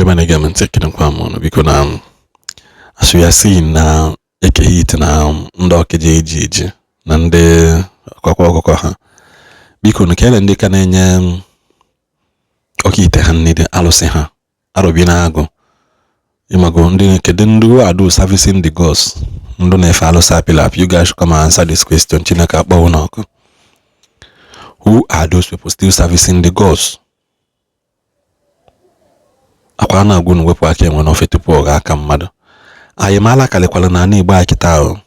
Ndị ọma na-ege m ntị, ekenekwa m unu. Biko, na as we are seeing na Eke Hit na ndị Ọkịja eji eji na ndị ọkọkọ ọkụkọ ha, biko nu, kele ndị ka na-enye ọka ite ha nnede alụsị ha arụbi na-agụ ịmago ndị kedu ndị who are those servicing the gods, ndị na-efe alụsị apịla apị. You guys should come and answer this question. Chineke akpọwo n'ọkụ. Who are those people still servicing the gods? Akwa na-agwụ na wepụ aka enwe n'ofe tupu ọ ga aka mmadụ. Anyị maala karịkwara na ala Igbo anyị kịta ahụ,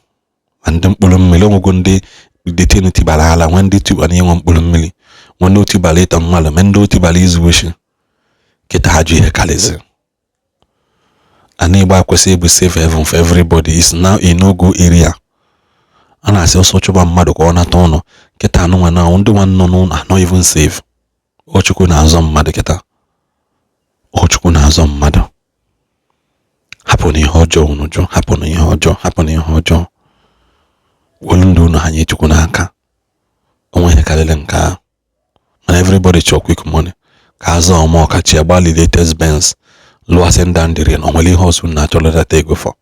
ma ndị mkpụrụ mmiri onwego, ndị detin tibara ala nwe, ndị tibara inwe mkpụrụ mmiri nwe, ndị otibara ịtọ mmadụ mee, ndị otibara izu oshi. Kịta ha ju ihe karịzị. Ala Igbo akwesịghị ịbụ safe haven for everybody, is now a no-go area. A na-asị ọsọ chụba mmadụ ka ọ nata ụlọ. Kịta anụnwa na ndị nwa nọ n'ụlọ are not even safe. Ọ Chukwu na-azọ mmadụ kịta, ọ Chukwu na-azọ mmadụ. Hapụ na ihe ọjọọ unu jụ, hapụ na ihe ọjọọ, hapụ na ihe ọjọọ. Welu ndụ unu ha nye Chukwu n'aka. Onwe ihe karịrị nke ahụ, mana everybody chọrọ quick money ka azụ ọma ọkachi agbalị latest Benz lụọ sendandịrị na onwere ihe ọzọ unu na-achọrọ data ego for.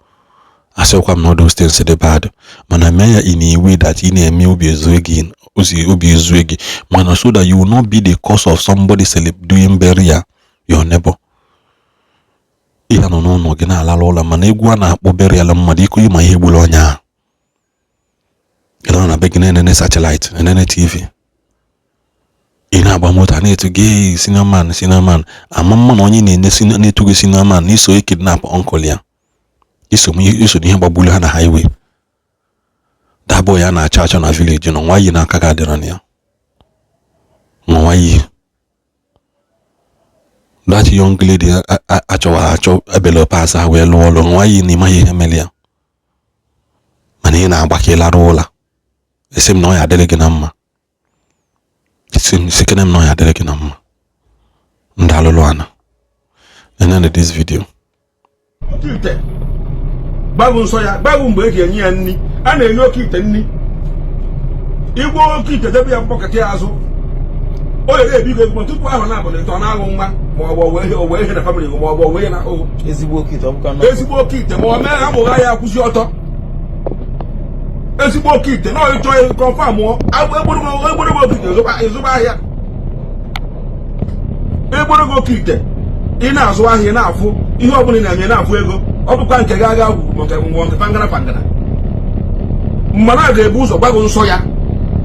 Asịkwa m na those things dị bad, mana mee ya in a way that ị na-eme obi ezue gị, obi ezue gị, mana so that you will not be the cause of somebody doing burial your neighbor. Ị nọ n'ụlọ gị na-alala ụlọ, mana egwu a na-akpọ burial mmadụ iko ịma ihe gburu onye ahụ. Ị nọ na be gị na-enene satellite, enene TV, ị na-agba moto a na-etu gị senior man, senior man. Ama mma na onye na-ene na-etu gị senior man na iso kidnap uncle ya, iso iso n'ihe gbagburu ha na highway. That boy ya na-achọ achọ na village nọ nwa yi n'aka ga adịrọ na ya nwa yi. That young lady achọwara achọ ebele pas ha wee lụọ ọlụ nwa yi na ịmaghị ihe mere ya, mana ị na-agba ka ị lara ụla. Esi m na ọ ya adịrị gị na mma. Esi m sikene m na ọ ya adịrị gị na mma. Ndị alụlụ ana nene this video. Oke ite gbagụ nsọ ya gbagụ mgbe eji enye ya nri. A na-enye oke ite nri. Igwe oke ite debe ya mkpọkọta ya azụ o yere ebigo ezigbo tupu ahụ na-abụ na ịtọ na-aghụ nwa, ma ọ bụ owe ihe na family, ma ọ bụ owe ihe na ahụhụ. Ezigbo oke ite, ọ bụkwa na Ezigbo oke ite, ma ọ mee amụgha ya akwụsị ọtọ. Ezigbo oke ite na ọ chọọ confirm egboro gị oke ite, ịzụba ahịa. Egboro gị oke ite, ị na-azụ ahịa, ị na-afụ ihe ọbụla ị na-eme, na-afụ ego. Ọ bụkwa nke gị aga agwụ maka ngwọ nke pangana pangana. Mgbe na ga-ebu ụzọ gbagụ nsọ ya,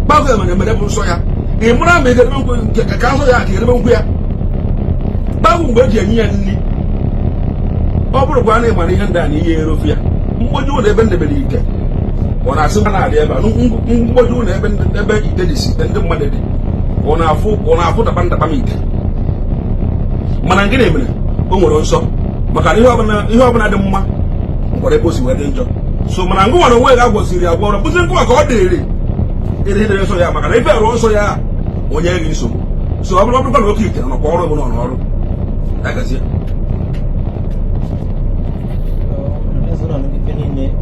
gbagụ emere emere bụ nsọ ya, ị mara ma ị ga-edebe nkwụ nke ka nsọ ya ka ị ga-edebe nkwụ ya. Gbagụ mgbe eji enye ya nri. Ọ bụrụkwa na ị mara ihe ndị a na ihe erofu ya mgboji ụlọ ebe ndebere ite, ọ na-asị m na-adị ebe a mgboji ụlọ ebe ite dị si ite ndị mmadụ dị, ọ na-afụ daba ndaba m ite. Mana gịnị mere o nwere nsọ? Maka na ihe ọbụla dị mma nkwara ebe o si wee dị njọ. So mana ngụ nwere onwe ya agwọziri agwọ ọrụ bụzi ngụwa ka ọ dịrị ịdị idere nsọ ya, maka na ife rụọ nsọ ya onye gị nsogbu. So ọ bụrụ ọbụrụkwa na oke ite nọkwa ọrụ bụ nọ n'ọrụ ya gazie. Ife niile.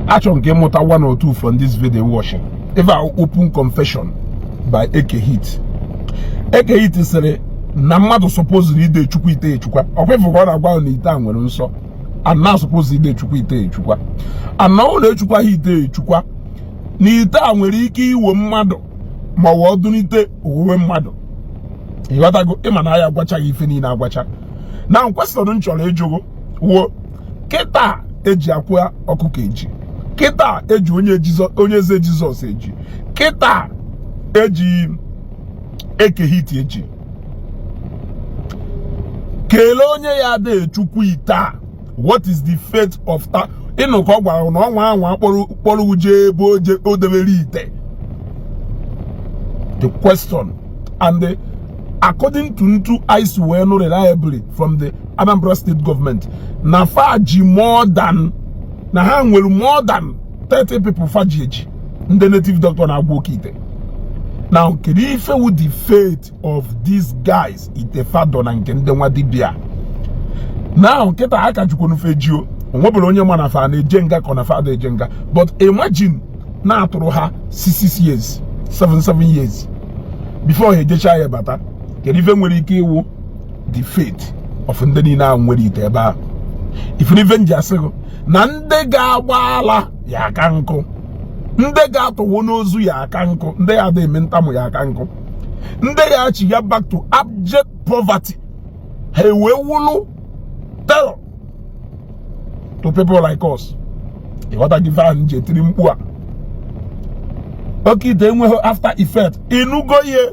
Achọrọ m ka ịmụta one or two from this video watching. If I open confession by Eke Hit, Eke Hit sịrị na mmadụ suppose ide echukwu ite echukwa. Ọkwa ifu ka ọ na-agwa na ite a nwere nsọ, and na suppose ide echukwu ite echukwa, and na ọ na-echukwa ha ite echukwa, na ite a nwere ike iwe mmadụ ma ọ ọdụnite owuwe mmadụ. Ịghọtago? Ịma na ya agwachaghị ife niile agwacha. Na question m chọrọ ịjụgo wuo kịta, eji akwa ọkụkọ eji kịta, eji onye Jizọs, onye eze Jizọs eji kịta, eji Eke Hit eji kelee onye ya ada echukwu ite a. What is the fate of that? Ịnụ ka ọ gwara na ọnwa anwa kpọrọ uje ebe oje o debere ite. The question and the, according to ntu ice wee nụ reliably from the Anambra State government, na fa ji more than, na ha nwere more than 30 people fa ji eji, ndị native doctor na-agwa oke ite. Now, kedu ife wu the fate of these guys ite fado na nke ndị nwa dibịa? Now nkịta aka jukwunu fejio onwebụrụ onye ma na fa na-eje nga ka ọ na fa eje nga. But imagine na-atụrụ ha 6 years, 7 7 years before ha ejecha ya bata. Kedu ife nwere ike ịwụ the fate? Of ndị niile ahụ nwere ite ebe ahụ, ifuru ife nji asị gị na ndị ga-agba ala ya aka nkụ, ndị ga-atọwo n'ozu ya aka nkụ, ndị ya ada eme ntamụ ya aka nkụ, ndị ya achị ya back to abject poverty, ha ewee wulu terror to people like us. Ịghọta gị ife ahụ nji etiri mkpu a? Oke ite enweghị after effect. Ịnụgo ihe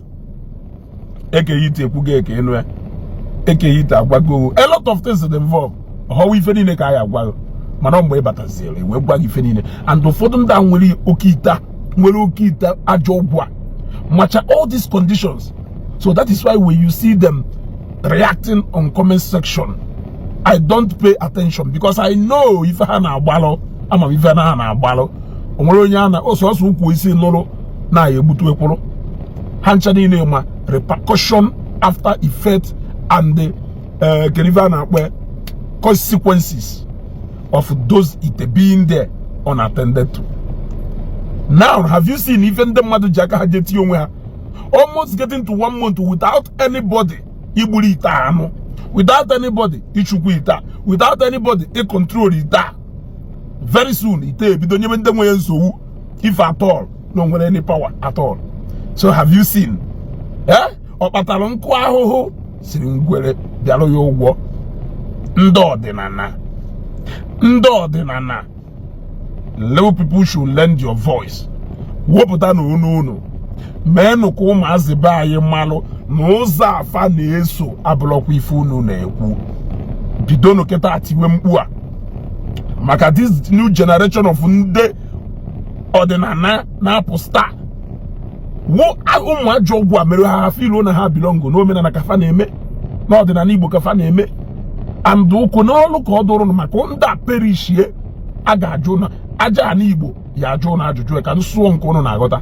ekeghị ite ekwugo eke enu ya, ekeghị ite agwago. A lot of things dị involved. Ọghọwa ife niile ka a ya agwago, mana mgbe ị bataziere wee gwa gị ife niile. And ụfọdụ ndị a nwere oke ite, nwere oke ite ajọ ọgwụ a, macha all these conditions. So that is why when you see them reacting on comment section, I don't pay attention, because I know ife ha na-agbalụ. Ama m ife ha na-agbalụ. O nwere onye a na ọsọsọ ukwu isi nụrụ na-egbutu ekwuru ha ncha niile, ma repercussion, after effect and the kedu ife a na-akpọ, consequences of those ite being there unattended to. Now, have you seen ife ndị mmadụ ji aka ha jee tinye onwe ha, almost getting to one month without anybody igburu ite anụ, without anybody ichukwu ite a, without anybody ịcontrol ite a? Very soon ite ebido nyebe ndị nwere nsogbu, if at all no nwere any power at all. So have you seen, eh? Ọ kpatara nkụ ahụhụ siri ngwere bịara ya ụgwọ. Ndị ọdịnala, ndị ọdịnala, little people should lend your voice. Wepụta na unu unu meenụ ka ụmụazị be anyị malụ na ụzọ afa na-eso abụrọkwa ife unu na-ekwu. Bidonu kịta tiwe mkpu a maka this new generation of ndị ọdịnala na-apụ star wo. Ụmụ ajọ ọgwụ a mere ha afọ ilu na ha belong n'omenala kafa na-eme, n'ọdịnala Igbo kafa na-eme, and ụkwụ n'ọlụ ka ọ dụrụ maka ndị a perishie. A ga-ajụ na aja ana Igbo ya ajụ na ajụjụ ka nsụọ nke ụnụ na-aghọta.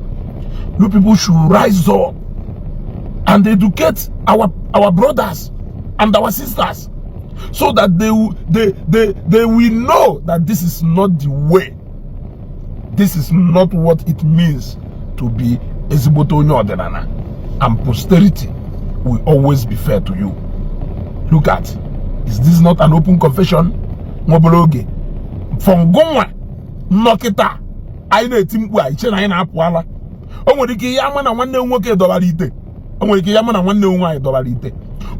You people should rise up and educate our brothers and our sisters so that they will know that this is not the way, this is not what it means to be ezigbote onye ọdịnala, and posterity will always be fair to you. Look at, is this not an open confession? Nwa obere oge fọngụnwa nnọkịta anyị na-eti mkpu a, iche na anyị na-apụ ala. O nwere ike ihe ama na nwanne m nwoke dọbara ite, o nwere ike ya ama na nwanne m nwaanyị dọbara ite.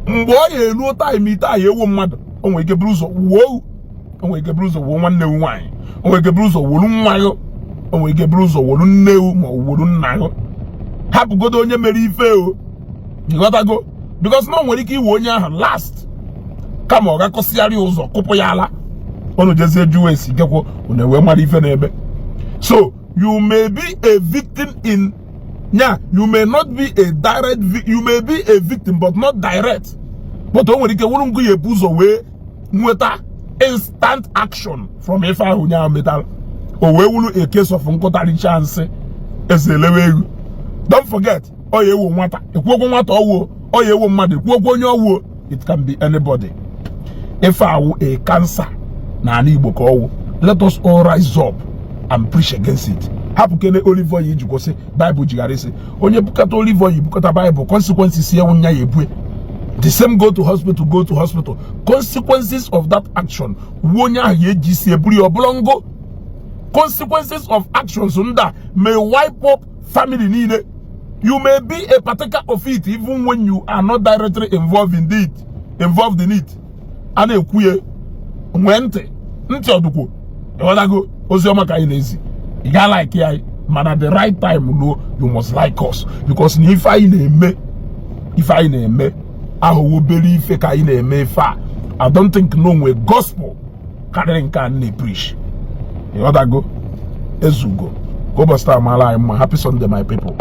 Mgbe ọ ya eruo time ite ahụ ewu mmadụ, o nwere ike buru ụzọ wuo, o nwere ike buru ụzọ wuo nwanne m nwaanyị, o nwere ike buru ụzọ wuru nwa ya, o nwere ike buru ụzọ wuru nne ewu ma ọ wuru nna ya. Hapụgodo onye mere ife o, ịghọtago? Because na o nwere ike iwe onye ahụ last, kama ọ gakọsịgharị ụzọ kụpụ ya ala. Unu jezie jụọ esi gekwo, unu wee mara ife na-eme. So you may be a victim in yeah, you may not be a direct, you may be a victim but not direct, but o nwere ike wụrụ ngụ ya ebu ụzọ wee nweta instant action from ife ahụ onye ahụ metara, o wee wuru a case of nkụtarịcha nsị eze elewe egwu. Don't forget, ọ ya ewu nwata ekwuokwu, nwata ọwuo, ọ ya ewu mmadụ ekwuokwu, onye ọwuo. It can be anybody. Ife awụ a cancer n'ala Igbo ka ọwụ. Let us all rise up and preach against it. Hapụ kene olive oil iji kwụsị Bible jighara isi onye bukata olive oil, bukata Bible, consequences ya nya ya ebue. The same go to hospital, go to hospital, consequences of that action wuo onye ahụ ya eji isi eburu ya ọbụla ngo. Consequences of actions ndị a may wipe up family niile. You may be a partaker of it even when you are not directly involved in it. A na-ekwu ya nwee ntị ntị ọdụkwu. Ịghọtago? Ozi ọma ka anyị na-ezi. Ị ga like ya, mana the right time ruo, you must like us, because na ife anyị na-eme, ife anyị na-eme ahụwo obere ife ka anyị na-eme ife a. I don't think no nwe gospel karịrị nke a na-preach. Ịghọtago? Ezugo ka ụbọchị taa mara anyị mma. Happy Sunday, my people.